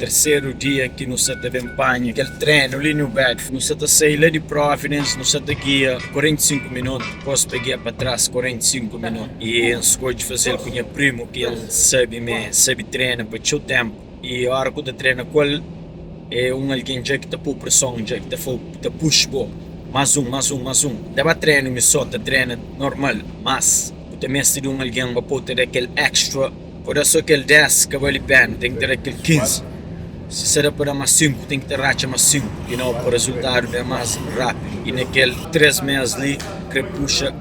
Terseru dia ki nu sa ta ben panha kel trenu li New Bedford. Nu sa ta sai la di Providence, nu sa ta gia 45 minutu, dipôs pa gia pa tras 45 minutu. I N skodje faze-l ku nha primu ki el sabe ma el sabe trena pa txeu ténpu. I óra ku ta trena ku el, é un algen dja ki ta pô-u preson, dja ki ta fla-u, ta puxa bo, más un, más un, más un. N ta ba trenu mi sô, ta trena normal, mas bu ta meste di un algen pa pô-u ta da kel extra. Pa da so kel 10 ka bali pena, ten ki ta da kel 15. Si sa da pa da mas 5, ten ki ta ratxa mas 5, you know, pa rezultadu ben mas rapidu. I na kel 3 mes li, kre puxa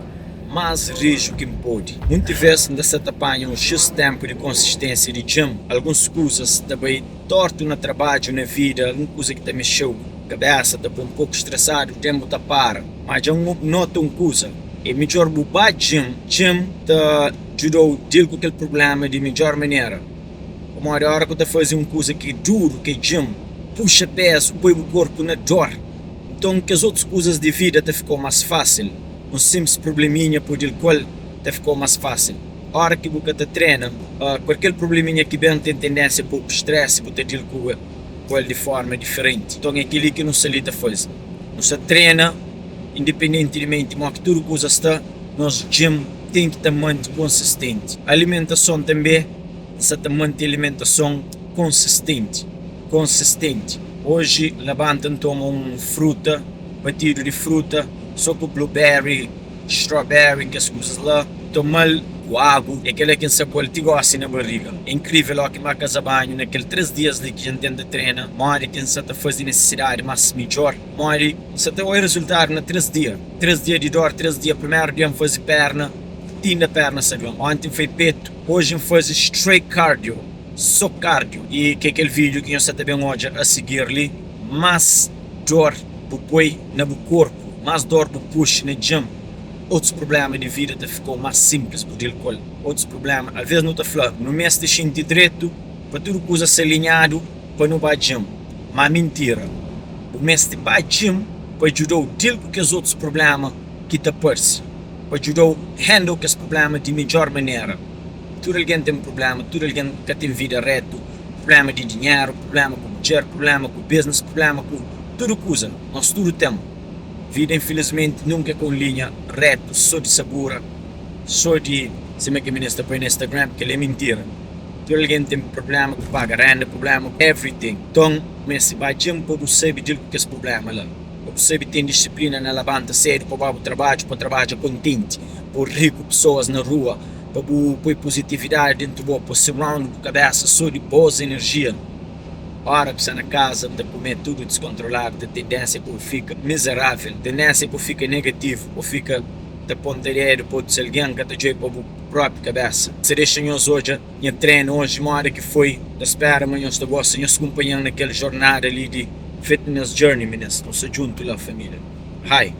mas riju ki N pode. Munti ves N ta sa ta panha un xis tenpu di konsistensia di gym, alguns kuzas ta bai tortu na trabadju, na vida, algun kuza ki ta mexeu kabesa, ta poi un poku stresadu, den bu ta para. Ma dja N nota un kuza, é midjor bu ba gym, gym ta. djuda-u deal ku kel prubléma di midjór manera. Pamodi óras ki bu ta faze un kuza ki é duru, ki é gym, puxa pézu, poi bu korpu na dór, nton kes otus kuzas di vida ta fika-u más fásil. Un sinplis prubléminha pa bu deal ku el ta fika-u más fásil. Óras ki bu ka ta trena, kualker prubléminha ki ben ten tendénsia pô-u ku stress i bu ta deal ku el di fórma diferenti. Nton é kel-li ki nu sta li ta faze. Nu sta trena independentimenti modi ki tudu kuza sta. Nos gym ten ki ta mante konsistenti. Alimentason tanbe N sa ta mante alimentason konsistenti konsistenti. Oji labanta N toma un fruta, batidu di fruta, so ku blueberry, strawberry, kes kuzas la. Toma-l ku agu, é kel-la ki N sa ku el ti gosi na bariga. É inkrivel óki N ba kaza banhu na kel 3 dias li ki dja N tenta trena, modi ki N sa ta faze nisisidadi más midjór, modi N sa ta oia rezultadu na 3 dia. 3 dia di dor, 3 dia primeru dia N faze perna, ti inda perna sa duem. Onti N fai petu, oji N faze straight cardio, so cardio. I ke kel video ki nhos sa ta ben odja a sigir li, mas dor bu poi na bu korpu, mas dor bu puxa na gym, otus prublema di vida ta fikau mas simplis bu deal ku el. Otus prublema, alvês nu ta fla nu meste xinti dretu pa tudu kuza sta alinhadu pa nu ba gym, ma mintira, bu meste ba gym pa djuda-u deal ku kes otus prubléma ki ta parse, pa djuda-u handle kes prubléma di midjór manera. Tudu algen ten prubléma, tudu algen ka ten vida rétu, prubléma di dinheru, prubléma ku mudjer, prubléma ku business, prubléma ku tudu kuza. Nos tudu ten. Vida infilismenti nunka é ka un linha rétu, sô di sabura, sô di, sima ki minís ta poi na Instagram, kel-li é mintira. Tudu algen ten prubléma ku paga renda, prubléma ku everything. Nton, meste ba djin pa bu sabe deal ku kes prubléma la. Pa bu sabe ten disiplina na labanta sedu pa ba bu trabadju, pa trabadja kontenti, pa bu ri ku pesoas na rua, pa bu poi puzitividadi dentu bo, pa surround bu kabesa so di bons enerjia. Ora ku sta na kaza ta kume tudu diskontroladu, ta tendénsia pa bu fika mizerável, tendénsia pa bu fika negativu, pa bu fika ta ponta dedu pa otus algen, ka ta djobe pa bu propi kabesa. Sa dexa nhos odja nha trenu oji modi ki foi, ta spera ma nhos ta gosta, nhos kunpanha-m na kel jornada li di fitness journey, minis, nu sta djuntu la família. Hi.